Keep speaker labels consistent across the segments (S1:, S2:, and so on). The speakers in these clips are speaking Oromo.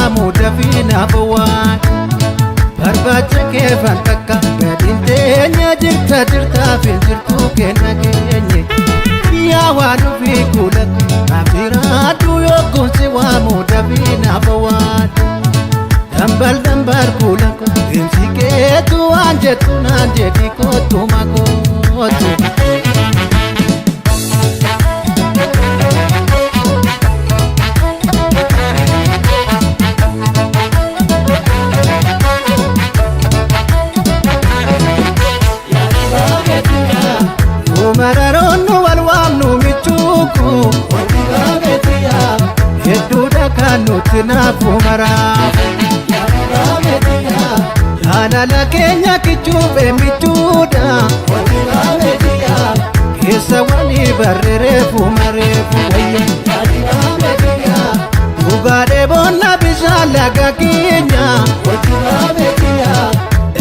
S1: waamu dafii naaf waan. Barbaacha keefan takka gadiin teenya jirta jirtaaf hin jirtu kenna keenye. Yaa waan ofii kuula naaf jiraadhu yookuun si waamu dafii naaf waan. Dambal dambal kuula deemsi keetu waan jettu naan jedhi kootu makootu. Mararoon wal waamnu michuuku hedduudha kan nuti naafu maraaf. Jaalala keenya kichuufe michuudha keessa walii barreereefu mareefu wayya. Dhugaadhee boonna bishaan laga keenya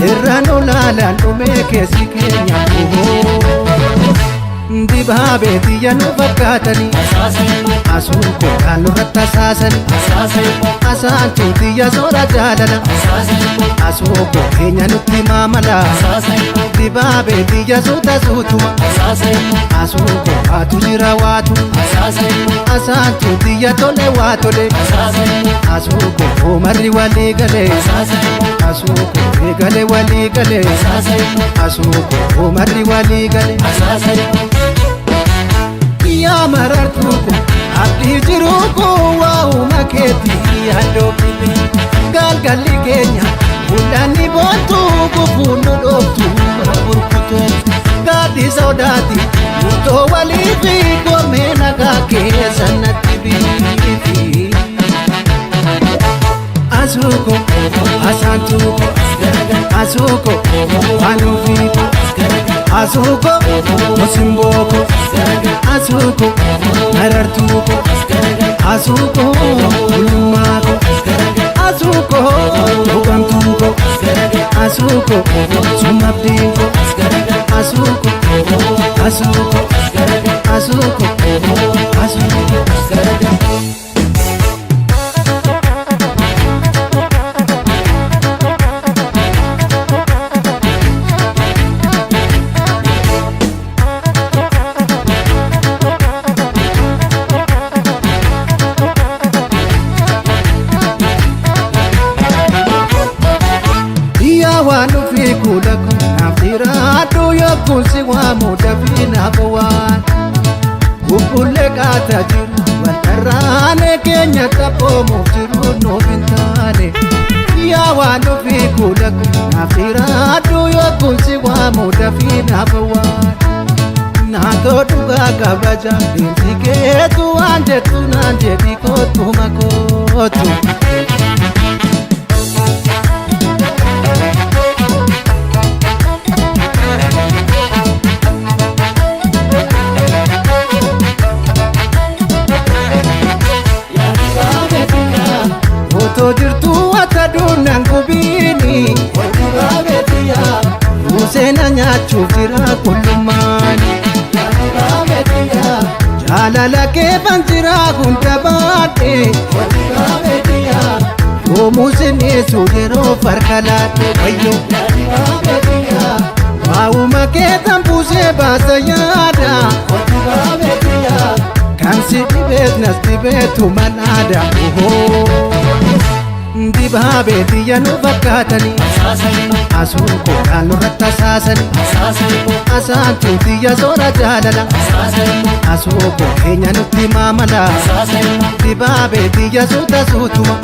S1: irra nu laalaan dhumee keessi keenya. Dibaabee xiyya nu fakkaatanii asuun kookaan nurratti asaasanii asaantuu xiyya soora jaalala asuu koo keenya nutti maamala dibaabee xiyya suuta suutuma asuu koo waatu jira waatu asaantuu xiyya tole waa tole asuu koo umarri walii galee asuu koo eegale walii galee asuu koo umarri walii galee. Yaa marartuu ko abdii jiruu ko waa'uma keetii yaadoo fide galgalli keenya mul'anni boontuu gufuun nu dhooftu burkutoo gaaddi sodaati murtoo walii fi goomee nagaa keessa natti biifi. Asuuko asaantuuko asuuko wanuufiiko asuuko osimbooko asuuko marartuuko asuuko gulummaako asuuko dhugamtuuko asuuko sumabdiinko asuuko asuuko asuuko asuuko. Yaa waan ofii kuula naaf jiraadhu yookuun si waamu dafii naaf waan. Bubbullee qaata jiru waltarraane keenya taphoomuuf jiru nuuf hin taane. Yaa waan ofii kuula naaf jiraadhu yookuun si waamu dafii naaf waan. Naatoo dhugaa kabaja deemsi keetu waan jettu naan jedhi kootu makootu. Otoo jirtuu akka duunaan gubiini Museena nyaachuuf jira qullummaani. Jaalala keefan jira hunda baadhe Yoomuu sineessu yeroo farka laadhe wayyo. Waa'uma keetan buusee baasa yaada Kan si dhibeet nas dhibeetu malaada. Dibaabee xiyya nu fakkaatanii asuun kookaan nurratti asaasanii asaantuu xiyya soora jaalala asuu koo keenya nutti maamala dibaabee xiyya suuta suutuma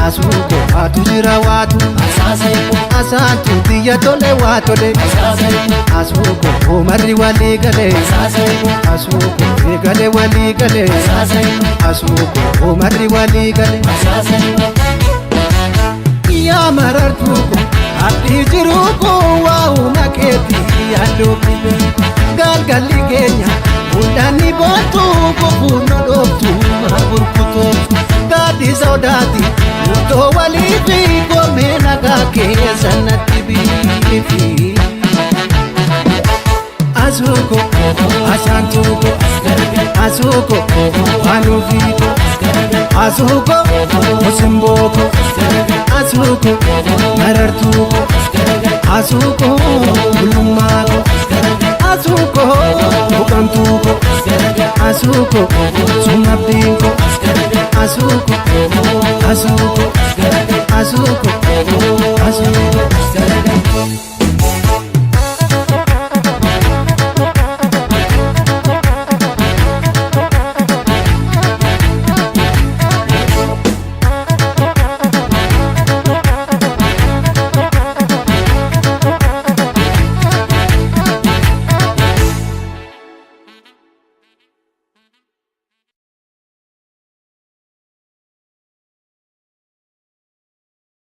S1: asuu koo waatu jira waatu asaantuu xiyya tole waa tole asuu koo umarri walii galee asuu koo eegale walii galee asuu koo umarri walii galee. Yaa marartuu ko abdii jiruu ko waa'uma keetii yaaduu fide galgalli keenya mul'anni boontuu gufuun nu dhooftu burkutoo gaaddi sodaati murtoo walii fi goomee nagaa keessa natti biifi. Asuuko asaantuuko asuuko wanuufiiko. Asuuko osimbooko, asuuko marartuuko, asuuko bulummaako, asuuko buqamtuuko, asuuko sumabdiinko, asuuko, asuuko, asuuko, asuuko.